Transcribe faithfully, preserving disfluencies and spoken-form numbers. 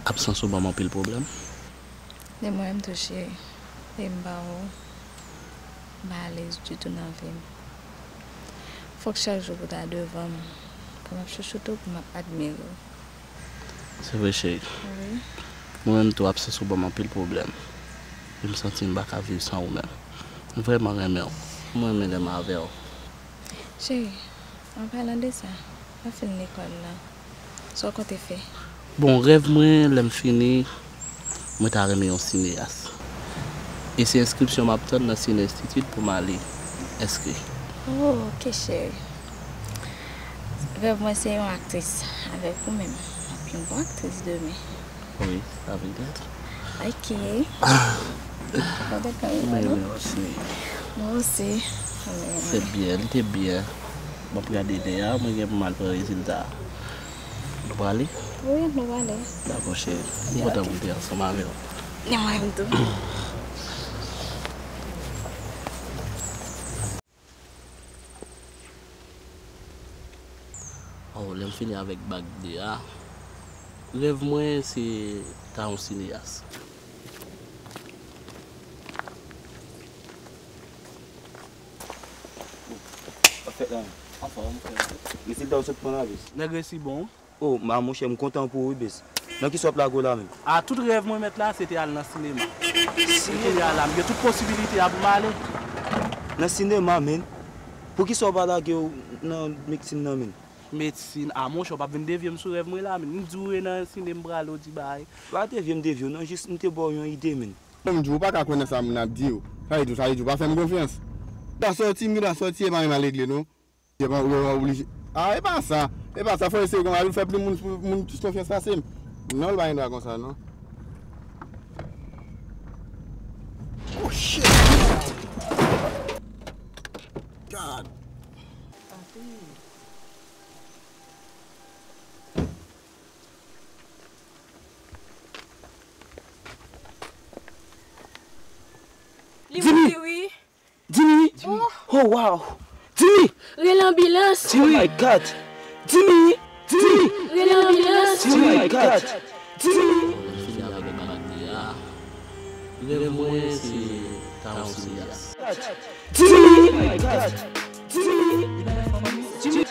Absans ou ban m anpil pwoblèm. Ni mwen menm tou, cheri. E m pa wè w, m pa alèz ditou nan vi m. Fòk chak jou pou w ta devan m, pou m ap chouchoute w, pou m ap admire w. Se vre, cheri. Wi. Mwen menm tou, absans ou ban m anpil pwoblèm. E m santi m pa ka viv san ou menm. M vrèman renmen w. Mwen renmen lè m avè w. Cheri, an palan de sa, w ap fin lekòl la. Sa w konte fè? Bon, rèv mwen, lè m fini, mwen ta renmen yon sineyas. E se enskripsyon m ap tann nan Cine Institute pou m ale enskri. Oh, ok, cheri. Rèv mwen se yon aktris avèk ou menm. W ap yon bon aktris demen. Wi, sa vin tèt. Ok. Kontan tann ou, mwen renmen w osi. Mwen osi. Se byen, li te byen. M ap gade lè a, mwen gen pou m al pran rezilta a. Nou prale? Wi, nou prale. Dakò, cheri. M kontan pou m te ansanm avè w. E mwen menm tou. Oh, lè m fini avèk bak de a, rèv mwen se ta yon sineyas. Sa fèt la. Anfòm, frè. Rezilta w sot pran la, bes. Nèg resi bon. Oh, ma monchè, m kontan pou ou, wi, bes. Nan kisa w ap lage w la menm? A, tout rèv mwen mèt la, se te al nan sinema. E kounye a la, m gen tout posibilite a pou m ale. Nan sinema, menn? Poukisa w pa lage w nan medsin nan, menn? Medsin? A, monchè, w p ap vin devye m sou rèv mwen la, menn. M di w e nan sine m prale, w di bay. Pa devye m, devye w, non, jis m te ba w yon ide, menn. Bon, m di w, ou pa ka kwè nan sa moun ap di w. Sa vle di, sa vle di, ou pa fè m konfyans. Ou ta sòti, m gentan sòti, e pa menm al regle, non. Yo pa, yo pa oblije. A, e pa sa. E pa sa, fò eseye konsa. Li fè plis moun, moun plis konfyans pase m. Non, l pa gen dwa konsa, non. Oh, shit! God! Li mouri, wi. Jimmy! Oh, wow! Jimmy! Rele anbilans! Oh my God! Jimmy! Jimmy! Rele anbilans! Oh my God! Jimmy! Lè m fini avèk bak de a, rèv mwen se ta yon sineyas. Jimmy! Oh my God! Jimmy!